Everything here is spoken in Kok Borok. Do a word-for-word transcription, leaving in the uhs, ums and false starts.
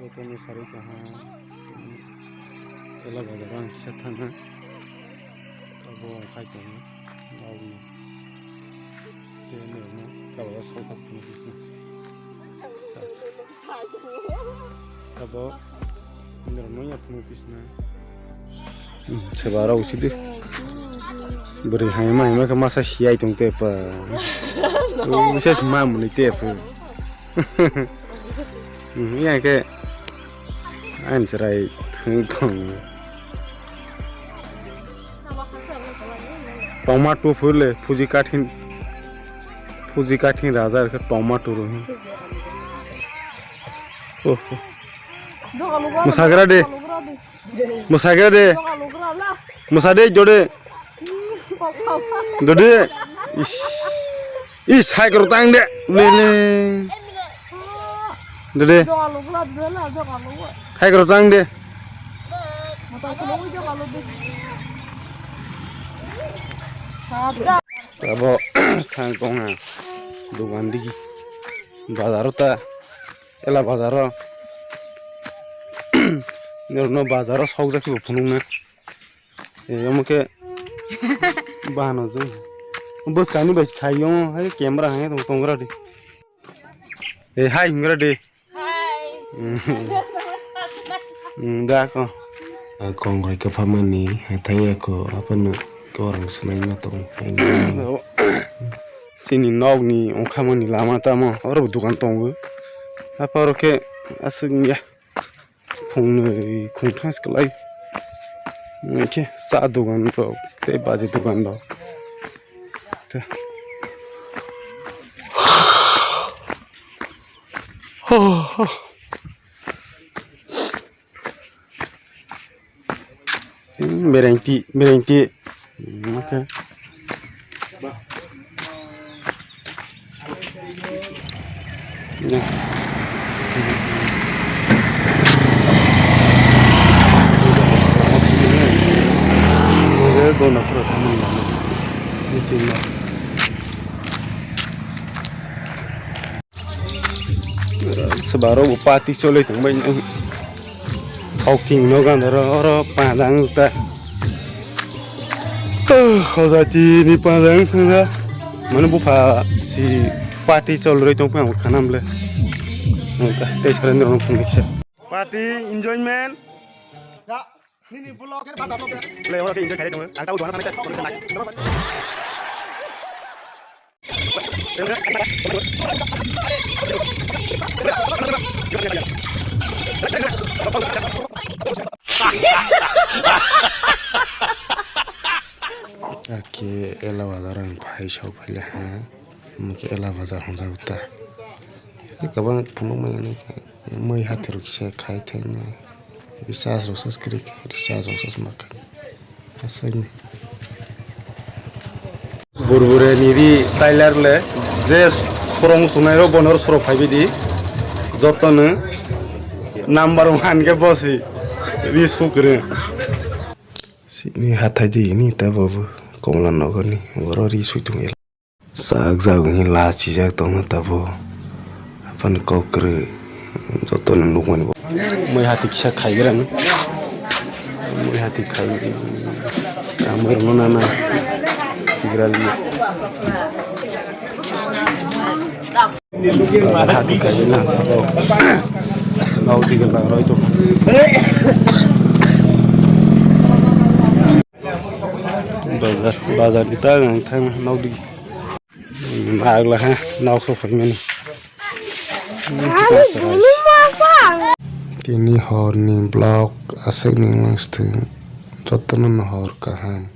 Eko ni sari kaha, ela bazar ang kisa thana. Abo khai tongo, nokni. Tei nokno tabuk sok kha phunuk bisna. Tabuk nokno ya phunuk bisna. Hmm, seba rok sidi. Bwrwi haima haima khe masa siyai tong te pa. Wisas ma mwnwi te pa. Hmm, ya khe. Ang chwrai thwng thong. Tongma tu phule phuji kathin, phuji kathin raja khe tongma tu rohi. Oh, oh. Mwsagra de. Mwsagra de. Mwsa de jode. Dode. Is. Is hai kro tang de. Le le. Dode. Hai kro tang de. Abo thang tong ha. Dogan digi. Bazar ta. Ela bazar o. Nirno bazar o sok jaki bo phunuk na. Eh, omo khe bahano jwng. Bwskangni bai khai omo, hai camera hai tong tongra di. Eh, hai hingra di. Hai. Hmm, da ko. Kongrai kwphamani hathai ya ko, aphano korang swnaima tong. Chini nokni ongkhamani lama tamo, oro bo dogan tongo. Apharo khe aswk ya. Khungnwi khungthas kwlai. Hwnkhe cha dogan rok tei baji dogan rok. Te. Berengti, berengti. Oke. Sibaro bo party choloi tongbai no. Thok thing no gan oro, oro padang ta. Hojati ni padang thangda. Mane bupha si party choloi tong phang khanam le. Tei surrender no phang kisa. Party enjoyment. Nini vlog er bata to. Le oro ke enjoy khai tong. Ang tau duana sanai ta. Ake ela bazar ang phai sok phai le ha. Omo khe ela bazar hwnjak ta. Kwbang phunukmani mui hathai rok se khai thai nai. Recharge rok se kwrwi khe recharge rok se ma kha. Aswkni. Burbure ni ri tailor le je khorang sunai rok bono oro sorok phai bidi. Joto no number one khe bosi ri sukrwng. Sini hathai di ini ta babu Komla Nogor ni oro ri sui tong. Sak jak wngkhe lachijak tongma tabuk. Aphano kok kwrwi jotono nukmani bo. Moi hati kisa khaigrang. Moi hati khai. Moi rwno nana. Sigrali. Hati khai na. Nau digil bang roi to. Bazar, bazar kita ang thang nau di. Nagla ha, nau so phai mani. Tini horni vlog aswk ni wngstwng jotono no hor kaham.